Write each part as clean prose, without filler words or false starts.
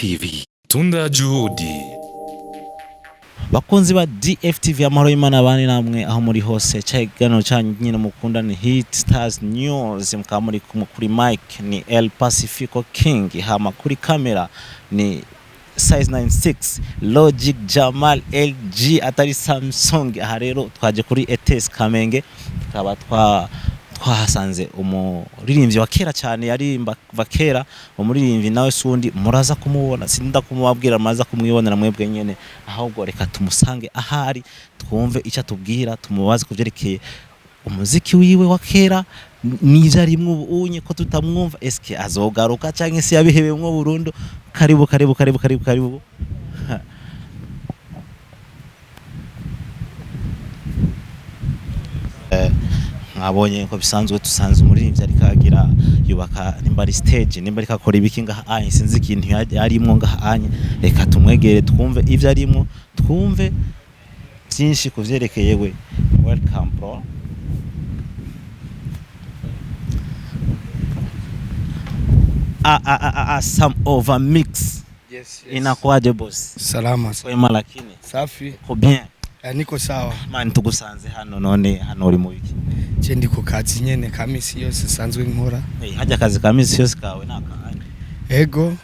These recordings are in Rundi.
DFTV. Tunda juhudi. Bakunzi ba DFTV, amahoro y'Imana bane namwe aho muri hose. Cya kiganiro cyanyu nyine mukunda ni Hit Stars News, mukaba muri kumwe. Kuri mic ni El Pacifico King, hama kuri kamera ni size 96 Logic Jamal LG atari Samsung. Aha rero twaje kuri ETS Kamenge, tukaba twahasanze umuririmbyi wa kera cyane, yaririmba kuva kera. Umuririmbyi nawe sundi muraza kumubona, sinda kumubabwira, muraza kumwibonera mwebwe nyene. Ahubwo reka tumusange ahari, twumve icyo atubwira, tumubaze ku byerekeye umuziki wiwe wa kera n'ivyo arimwo ubu unye ko tutamwumva. Eske azogaruka canke se yabihebemwo burundu? Karibu, karibu, karibu, karibu, karibu. Mwabonye ko bisanzwe tusanze umuririmbyi ariko agira yubaka, nimba ari stage, nimba ariko akora ibiki ngaha anye, sinzi ikintu yarimwo ngaha anye. Reka tumwegere twumve ivyo arimwo, twumve byinshi ku vyerekeye we. Welcome, bro. A a a a, a Sam Over Mix. Yes, yes. Inakuwaje, boss? Salama. Kwema lakini? Safi. Ko bien? Niko sawa. Man, tugusanze hano none, hano uri mu biki? Je ndi ku kazi nyene ka misi yose sanzwe nkora. Hey, hajya akazi ka misi yose kawe naka? Ego,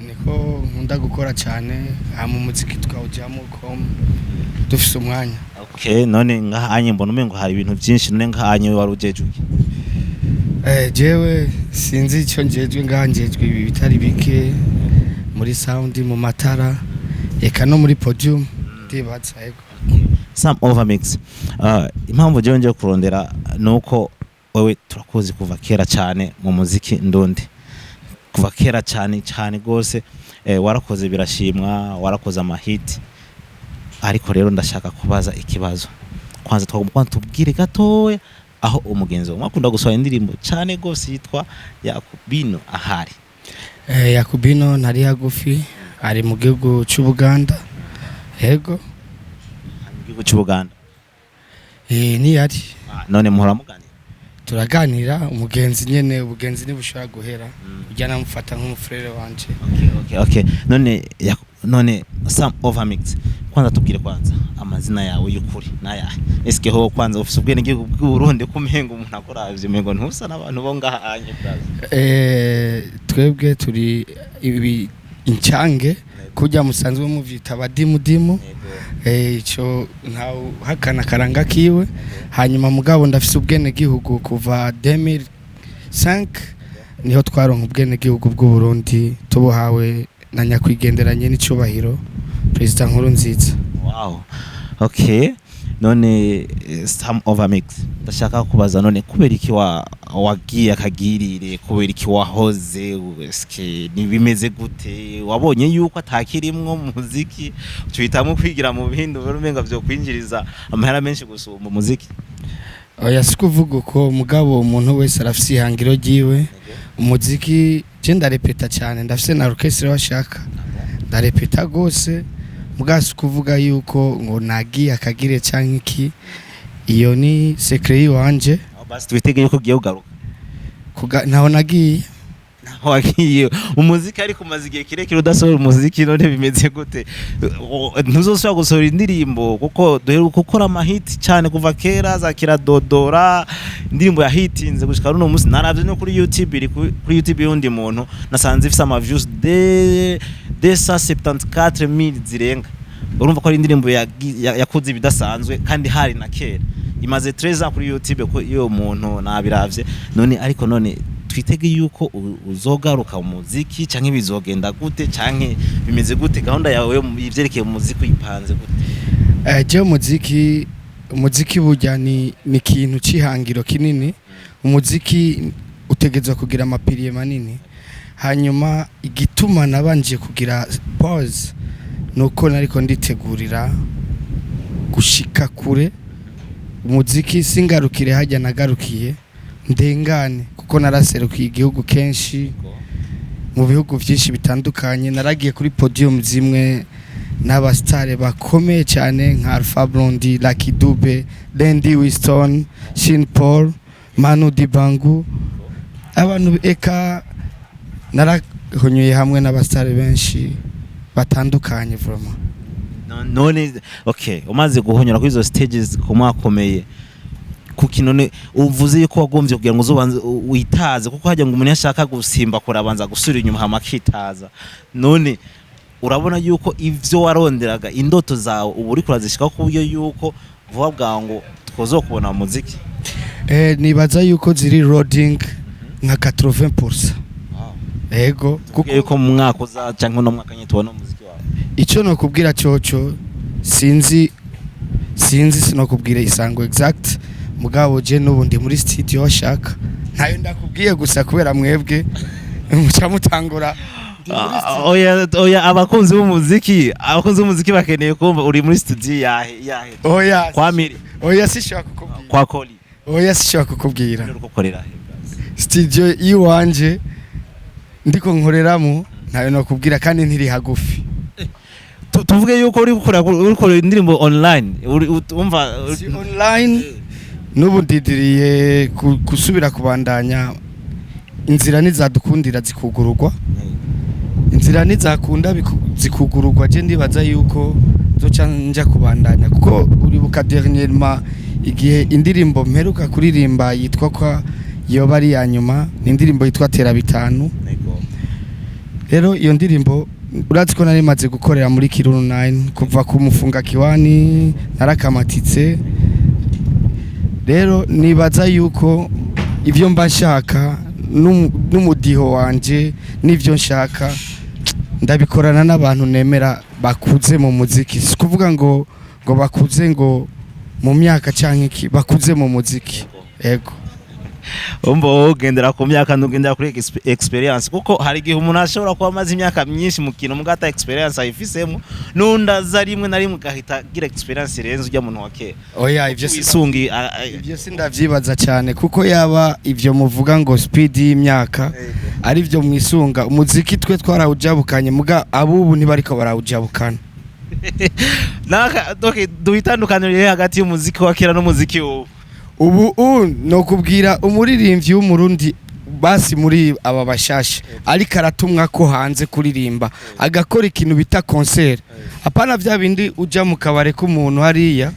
niko nkunda gukora cyane, hama umuziki tukawujyamo com dufise umwanya. Okay, none ngaha anye mbona umengo hari ibintu byinshi. None ngaha anye wari ujeje iki? Jewe sinzi icyo njejwe ngaha, njejwe ibi bitari bike muri sound, mu matara, eka no muri podium ndibaza, ego. Sam Overmix, impamvu jewe ngiye kurondera nuko wewe turakuzi kuva kera cyane mu muziki ndundi, kuva kera cyane cyane gose. Warakoze birashimwa, warakoze amahit. Ariko rero ndashaka kubaza ikibazo kwanza, twagomba kwanza tubwire gatoya aho umugenzi wawe mwakunda gusohora indirimbo cyane gose yitwa Yakubino ahari. Yakubino ntari hagufi, ari mu gihugu cy'Ubuganda. Ego. Mu gihugu cy'Ubuganda? Niyari. Ah, none muhora muganira? Turaganira, umugenzi nyene, ubugenzi ntibushobora guhera, ujya namufata nk'umufurere wanje. Okay. None Sam Overmix, kwanza tubwire kwanza amazina yawe y'ukuri nayahe? Eske ho kwanza ufise ubwene gihugu bw'u Burundi, kumenga umuntu akoravye umengo ntusa n'abantu bo ngaha anye, brother? Twebwe turi ibi incange kurya musanzwe muvyita abadimudimu. Ico ntawe uhakana akaranga kiwe. Hanyuma mugabo ndafise ubwene gihugu kuva 2005, niho twaronka ubwene gihugu bw'u Burundi, tubuhawe na nyakwigenderanye n'icubahiro Perezida Nkurunziza. Wow. Okay. None Sam Overmix, ndashaka kubaza, none kubera iki wa wagiye akagirire, kubera iki wahoze? Eske nibimeze gute? Wabonye yuko atakirimwo mu muziki ucuhitamwo kwigira mu bindi, ubona umenga vyo kwinjiriza amahera menshi gusumba umuziki? Oya, si kuvuga uko, mugabo umuntu wese arafise ihangiro ryiwe. Umuziki je ndarepeta cyane, ndafise na orchestre bashaka, ndarepeta gose, mugabo si kuvuga yuko ngo nagiye akagire canke iki, iyo ni secret yiwanje. Aho basi twitege yuko ugiye kugaruka? Ntaho nagiye. Naho wagiye umuziki, ariko umaze igihe kirekire udasohora umuziki. None bimeze gute? Ntuzosubira gusohora indirimbo? Kuko duheruka gukora amahiti cyane kuva kera, za Kiradodora, indirimbo yahitinze gushika runo munsi. Naravye no kuri YouTube, iri kuri YouTube y'undi muntu, nasanze ifise ama views de 274,000 zirenga. Urumva ko ari indirimbo yakoze ibidasanzwe, kandi hari na kera, imaze 13 ans kuri YouTube ko iyo muntu nabiravye. None ariko none twitege yuko uzogaruka mu muziki, canke bizogenda gute, canke bimeze gute? Gahunda yawe ivyerekeye umuziki uyipanze gute? Je umuziki burya ni ikintu c'ihangiro kinini. Umuziki utegerezwa kugira amapiriye manini. Hanyuma igituma nabanje kugira pause nuko nariko nditegurira gushika kure umuziki, singarukire hajya nagarukiye, ndengane, kuko naraserukiye igihugu kenshi mu bihugu byinshi bitandukanye. Naragiye kuri podium zimwe n'abasitare bakomeye cyane nka Alpha Blondy, Lucky Dube, Randy Winston, Sean Paul, Manu Dibango, abantu eka nara Narahonyuye hamwe n'abasitari benshi batandukanye vraiment. None okay, umaze guhonyora kuri izo stages zikomakomeye, kuki none uvuze yuko wagombye kugira ngo uzobanze witaze? Kuko hajya ngo umuntu iyo ashaka gusimba kurabanza gusubira inyuma hama akitaza. None urabona yuko ivyo waronderaga, indoto zawe, ubu uriko urazishikaho ku buryo yuko vuba bwangu twozokubona mu muziki? Nibaza yuko ziri loading nka 80%, ego. Kuko yuko mu mwaka uza canke uno mwaka nyine tubona umuziki wawe? Icyo nokubwira coco, sinzi, sinzi, sinokubwira isango exact, mugabo je n'ubu ndi muri studio washaka. Ntayo ndakubwiye gusa kubera mwebwe muca mutangura. Ndi muri Ah, oya oya, abakunzi b'umuziki bakeneye kumva uri muri studio yahe yahe? Oya. Kwa Miri? Oya, sishobora kukubwira. Kwa Koli? Oya, sishobora kukubwira. Uri gukorera he? Studio iwanje ndiko nkoreramo ntayo nokubwira kandi ntiri hagufi. Tuvuge yuko uri gukora indirimbo online, umva? Si online, n'ubu ndidiriye gusubira kubandanya. Inzira nizadukundira zikugururwa, inzira nizakunda zikugururwa, je ndibaza yuko nzoca nja kubandanya, kuko uribuka dernièrement igihe indirimbo mperuka kuririmba yitwa kwa yoba ari iya nyuma, ni indirimbo yitwa Tera Bitanu. Rero iyo ndirimbo urazi ko nari maze gukorera muri Kiruru 9 kuva ku mufunga kiwani narakamatitse. Rero nibaza yuko ibyo mba nshaka n'umudiho wanje n'ibyo nshaka ndabikorana n'abantu nemera bakuze mu muziki. Si kuvuga ngo bakuze ngo mu myaka canke iki, bakuze mu muziki, ego. Umva, wowe ugendera ku myaka, ntugendera kuri experience, kuko hari igihe umuntu ashobora kuba amaze imyaka myinshi mu kintu muga ata experience ayifisemo, n'undi aza rimwe na rimwe ugahita agira experience irenze ujya muntu wa kera. Oya, ivyo si wisungi Ibyo sindavyibaza cyane, kuko yaba ivyo muvuga ngo speed y'imyaka ari byo mwisunga, umuziki twe twarawujabukanye, muga abubu ntibariko barawujabukana. Naka okay, duhitandukaniro riri hagati y'umuziki wa kera n'umuziki w'ubu? Ubu nokubwira umuririmbyi w'Umurundi basi muri aba bashasha ariko aratumwa ko hanze kuririmba, agakora ikintu bita concert, apana vya bindi uja mu kabare k'umuntu hariya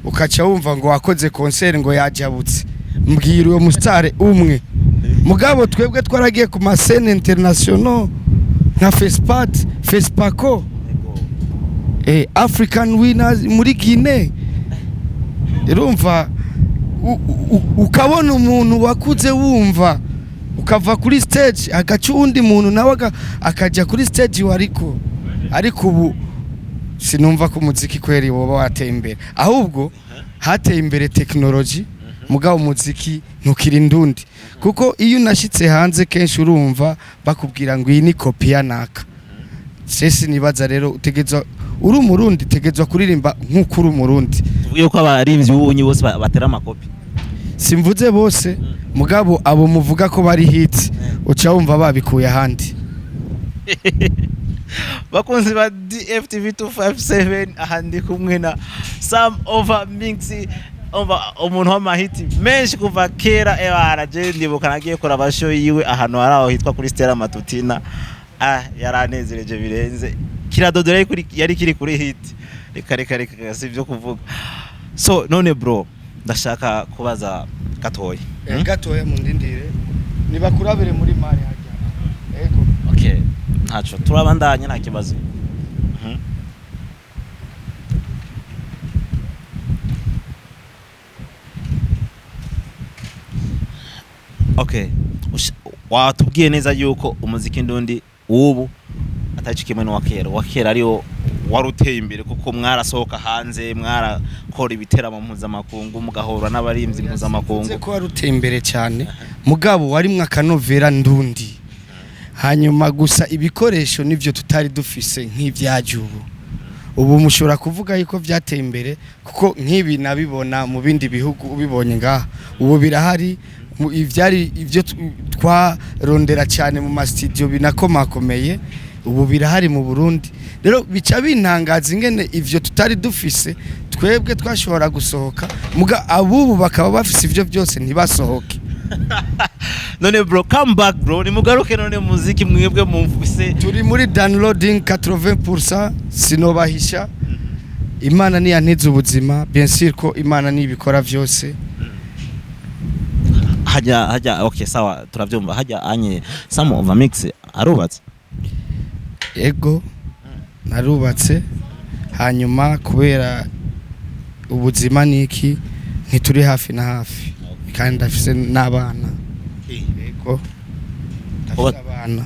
ukaca wumva ngo wakoze concert ngo yajabutse. Mbwira uwo musitare umwe. Mugabo twebwe twaragiye ku ma scènes international nka Fespat, Fespaco, African Winners muri Guinea. Urumva ukabona umuntu wakuze wumva, ukava kuri stage agaca uwundi muntu nawe akajya kuri stage wariko. Ariko ubu sinumva ko umuziki kweri woba wateye imbere, ahubwo hateye imbere tekinoloji, mugabo umuziki ntukiri ndundi, kuko iyo unashitse hanze kenshi urumva bakubwira ngo iyi ni kopi ya naka. Sesi nibaza rero utegezwa uri Umurundi, tegezwa kuririmba nk'uko uri Umurundi. Tuvuge yuko abaririmbyi b'ubunyi bose batera amakopi? Simvuze bose, mugabo abo muvuga ko bari hit uca wumva babikuye ahandi. Bakunzi ba DFTV 257, aha ndi kumwe na Sam Over Mix, umva, umuntu w'amahiti menshi kuva kera. Ebara je ndibuka nagiye kuraba show yiwe ahantu hari aho hitwa kuri Stella Matutina. Ah, yaranezereje birenze. Kiradodo yari kiri kuri hit. Reka reka reka, si ibyo kuvuga. So none bro, ndashaka kubaza gatoya. Eh, gatoya mundindire nibakurabire muri mari hajya, ego. Okay, ntaco, turabandanya, nta kibazo. Okay, watubwiye neza yuko umuziki ndundi w'ubu atari cyo kimwe n'uwa kera. Uwa kera ariwo wari uteye imbere, kuko mwarasohoka hanze, mwarakora ibiteramo mpuzamakungu, mugahura n'abarimvyi mpuzamakungu. Sinzi ko wari uteye imbere cyane, mugabo warimwo akanovera ndundi. Hanyuma gusa ibikoresho nivyo tutari dufise nk'ibyaje ubu. Ubu mushobora kuvuga yuko byateye imbere, kuko nk'ibi nabibona mu bindi bihugu, ubibonye ngaha ubu birahari. Ivyari ivyo twarondera cyane mu masitidiyo binakomakomeye, ubu birahari mu Burundi. Rero bica bintangaza ingene ivyo tutari dufise twebwe twashobora gusohoka, muga abubu bakaba bafise ivyo byose ntibasohoke. None bro, come back bro, nimugaruke none muziki mwebwe mumvise. Turi muri downloading 80%, sinobahisha. Imana niyantiza ubuzima, bien sûr ko Imana nibikora vyose. Hajya okay, sawa, turavyumva. Hajya anye Sam Over Mix arubatse? Ego, narubatse, hanyuma kubera ubuzima niki ntituri hafi na hafi, kandi ndafise n'abana. Ego, ndafise abana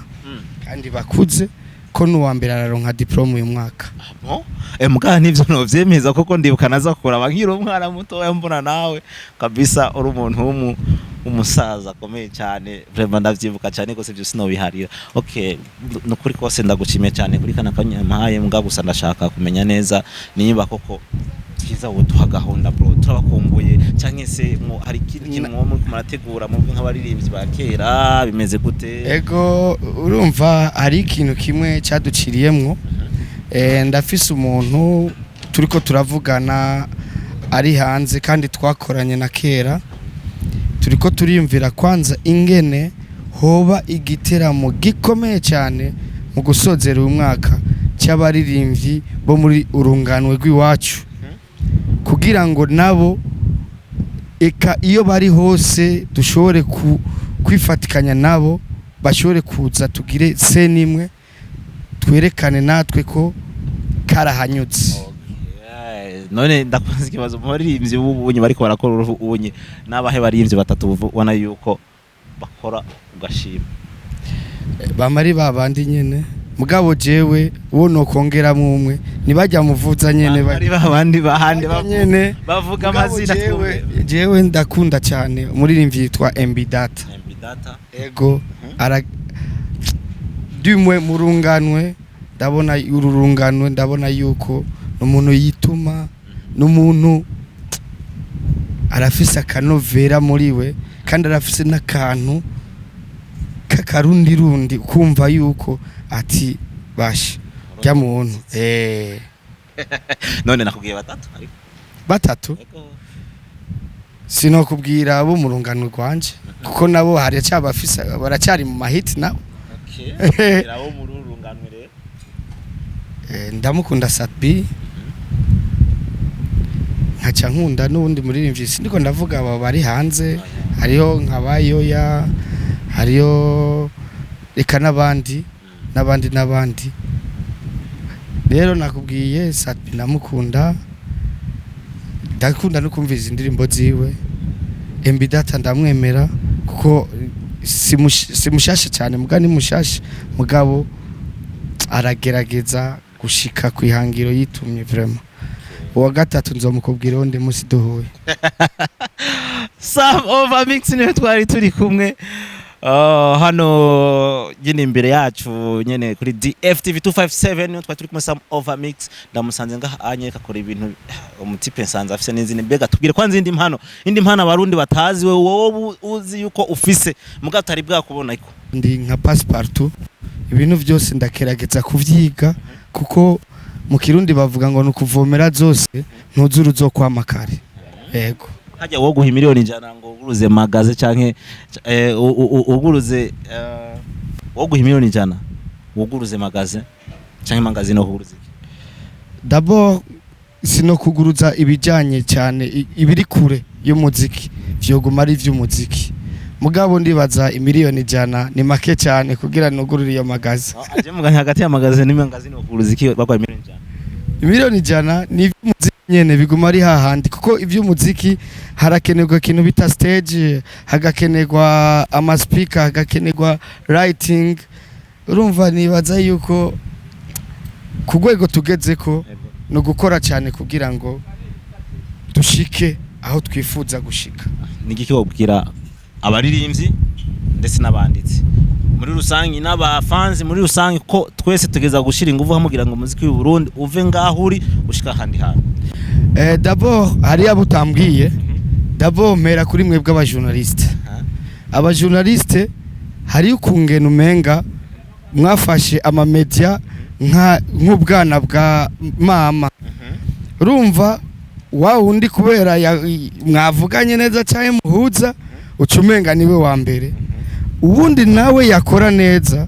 kandi bakuze, ko n'uwa mbere araronka diplôme uyu mwaka. Bon, muga nivyo novyemeza koko, ndibuka naza kuraba nkiri umwana mutoya, mbona nawe kabisa uri umuntu w'umusaza akomeye cyane. Vraiment ndavyibuka cyane gose, ivyo sinobiharira. Okay, nukuri kose ndagushimiye cyane kuri kana kanya mpaye, mbwa gusa ndashaka kumenya neza niba koko byiza woduha gahunda bro, turabakumbuye, canke se mwo hari ikindi kintu mwo muri murategura mubwe nk'abaririmbyi ba kera, bimeze gute? Ego, urumva hari ikintu kimwe cyaduciriyemwo. Ndafise umuntu turiko turavugana ari hanze kandi twakoranye na kera, turiko turiyumvira kwanza ingene hoba igiteramo gikomeye cyane mu gusozera uyu mwaka cy'abaririmbyi bo muri urunganwe rw'iwacu, kugira ngo nabo eka iyo bari hose dushobore kwifatikanya nabo, bashobore kuza tugire scène imwe, twerekane natwe ko karahanyuze. Okay. None ndakubaza ikibazo: mu baririmbyi b'ubunye bariko barakora ubunye, n'abahe baririmbyi batatu ubona yuko bakora ugashima? Bamari babandi nyene, mugabo jewe uwo nokongeramwo umwe ntibajya muvuza nyene. Bari babandi bahandi? Bajya nyene. Bavuga Mugabo amazina. Jewe ndakunda cyane umuririmbyi yitwa MB Data. MB Data. Ego, ara dumwe murunganwe, ndabona uru runganwe, ndabona yuko umuntu yituma n'umuntu arafise akanovera muri we, kandi arafise n'akantu k'akarundi rundi, kumva yuko ati basha rya muntu. None nakubwiye batatu ariko. Batatu? Ego. Sinokubwira abo mu rungano rwanje kuko nabo haracyabafise, baracyari mu mahiti nabo. Okay, abo muri uru runganwe rero. Ndamukunda Sat-B, nkaca nkunda n'uwundi muririmbyi, sindiko ndavuga aba bari hanze, hariho nka Bayoya, hariho reka n'abandi n'abandi n'abandi. Rero nakubwiye Sat-B ndamukunda, ndakunda no kumviriza indirimbo ziwe. MB Data ndamwemera kuko si mushasha cyane, muga ni mushasha, mugabo aragerageza gushika ku ihangiro yitumye vraiment. Uwa gatatu nzomukubwira undi musi duhuye. Sam Over Mix niwe twari turi kumwe. Hano nyine imbere yacu nyene kuri DFTV 257 niyo twari turi kumwe. Sam Over Mix ndamusanze ngaha anyereka akora ibintu, umutipe nsanze afise n'izindi. Mbega tubwire kwanza indi mpano, indi mpano abarundi batazi, wewe wowe uzi yuko ufise muga atari bwakubona iko. Ndi nka passe-partout, ibintu byose ndagerageza kuvyiga, kuko mu Kirundi bavuga ngo nukuvomera zose ntuzura uzokwama kare. Yego. Hajya wowe guha 100 miliyoni ngo uguruze magasin canke uguruze, wowe guha 100 miliyoni wuguruze magasin canke magasin no kuguruza iki? D'abord sinokuguruza ibijanye cyane ibiri kure y'umuziki, vyoguma ari ivy'umuziki, mugabo ndibaza 100 miliyoni ni make cyane kugira nugurure iyo magasin. Aje mugani hagati ya magasin n'imagazine woguruza iki bagwa 100 miliyoni? 100 miliyoni ni ivy'umuziki nyene, biguma ari hahandi, kuko ivy'umuziki harakenerwa ikintu bita stage, hagakenerwa amaspeaker, hagakenerwa lighting. Urumva nibaza yuko ku rwego tugezeko ni ugukora cyane kugira ngo dushike aho twifuza gushika. Ni igiki wobwira abaririmbyi ndetse n'abanditsi muri rusange n'abafanzi muri rusange, ko twese tugeza gushira ingufu hamwe kugira ngo umuziki w'u Burundi uve ngaho uri ushika ahandi hantu? D'abord hari abo utambwiye. D'abord mpera kuri mwebwe abajournaliste. Abajournaliste, hari ukungena umenga mwafashe amamedia nka nk'ubwana bwa mama. Urumva wa wundi kubera mwavuganye neza cyangwa muhuza, uca umenga niwe wa mbere. Ubundi nawe yakora neza,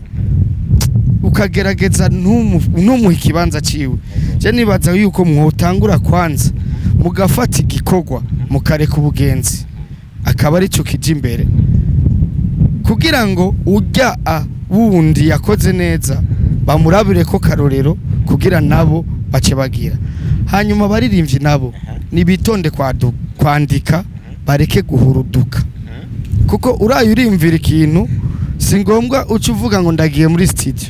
ukagerageza ntumuhe ikibanza ciwe. Je nibaza yuko mwotangura kwanza mugafata igikorwa, mukareka ubugenzi, akaba arico kija imbere, kugira ngo ujya a wundi yakoze neza bamurabire ko karorero, kugira nabo bace bagira. Hanyuma abaririmbyi nabo nibitonde kwandika, bareke guhuruduka, kuko uraye urimvira ikintu, si ngombwa uca uvuga ngo ndagiye muri studio.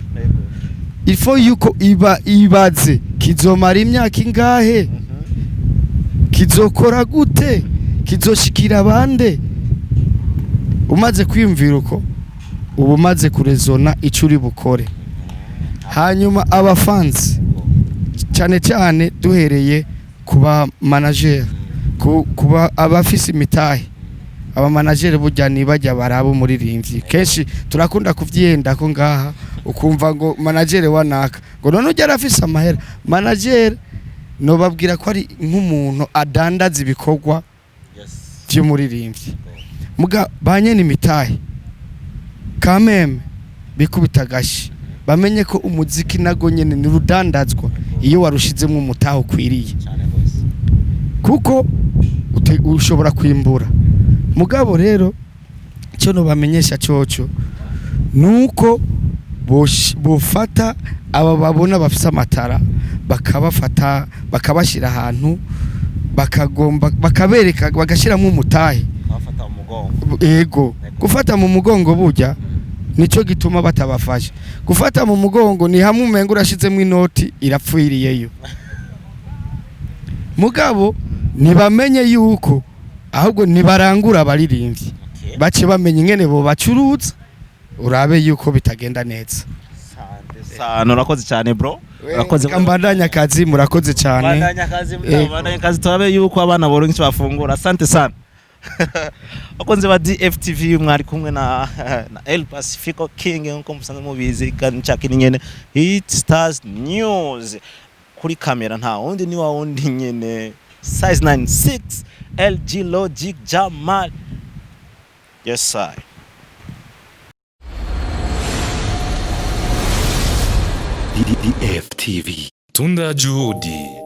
Ifo yuko iba ibaze kizomara imyaka ingahe, kizokora gute, kizoshikira abande. Umaze kwiyumvira uko, uba umaze kurezona icyo uri bukore. Hanyuma abafansi, cyane cyane duhereye kuba manager, kuba abafise imitahe, aba manager burya nibajya baraba umuririmbyi. Kenshi turakunda kuvyenda ko ngaha ukumva ngo manager wanaka, ngo none ujya arafise amahera. Manager nobabwira ko ari nk'umuntu adandaza ibikorwa vy'umuririmbyi. Muga banyene imitahe kameme bikubita agashi, bamenye ko umuziki nago nyene ni rudandazwa iyo warushizemwo umutahe ukwiriye, kuko ushobora kwimbura. Mugabo rero icyo nobamenyesha coco nuko bofata aba babona bafise amatara, bakabafata bakabashyira ahantu, bakagomba bakabereka, bagashyiramo umutahe. Abafata mu mugongo. Ego, gufata mu mugongo burya nico gituma batabafasha. Gufata mu mugongo ni hamwe umenga urashizemo inoti irapfiriyeyo. Mugabo ntibamenye yuko ahubwo ntibarangura abaririmbyi, bace bamenya ingene bo bacuruza, urabe yuko bitagenda neza. Sana, urakoze cyane bro, urakoze. Mbandanya akazi, murakoze cyane. Bandanya akazi. Ego. Bandanya akazi, turabe yuko abana boronka icyo bafungura. Asante sana. Bakunzi ba DFTV, mwari kumwe na El Pacifico King, nkuko musanzwe mubizi, kandi nshaka nyene Hit Stars News. Kuri kamera nta wundi, ni wa wundi nyene, size 96 LG Logic Jamal. Yes sir. DFTV. Tunda Juhudi.